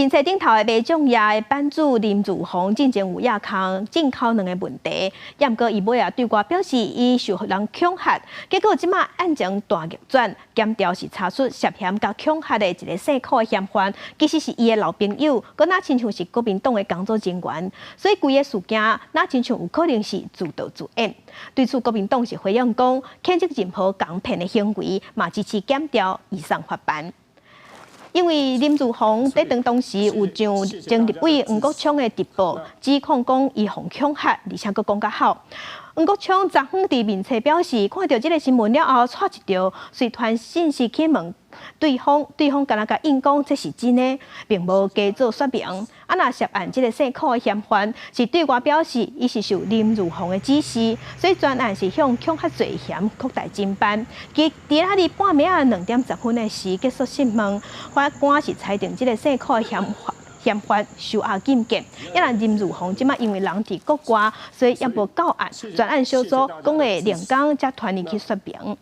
面冊頂頭的馬掌業的版主林如鳳進前有掖空進口卵的問題，也毋過伊尾仔對外表示伊受人恐嚇，結果這馬案情大逆轉，檢調是查出涉嫌共恐嚇的一个姓柯的嫌犯，其實是伊的老朋友，閣若親像是國民黨的工作人員，所以規个事件若親像有可能是自導自演。對此，國民黨是回應講，譴責任何共騙的行為，嘛支持檢調移送法辦。因為林如鳳佇當當時有上前立委黃國昌的直播，指控講伊予恐嚇，而且閣講較好。黃國昌昨昏佇面冊表示，看著這个新聞了後，掣一著，隨傳信息去問對方，對方敢若共應講這是真的，並無加做說明。啊，若涉案這个姓柯的嫌犯是對外表示，伊是受林如鳳的指示，所以專案是向恐嚇罪嫌擴大偵辦。其佇仔日半暝仔2點10分的時結束訊問，法官是裁定這个姓柯的嫌犯收押禁見。啊若林如鳳這馬因為人佇國外，所以猶無到案。專案小組講會另工才傳伊去說明。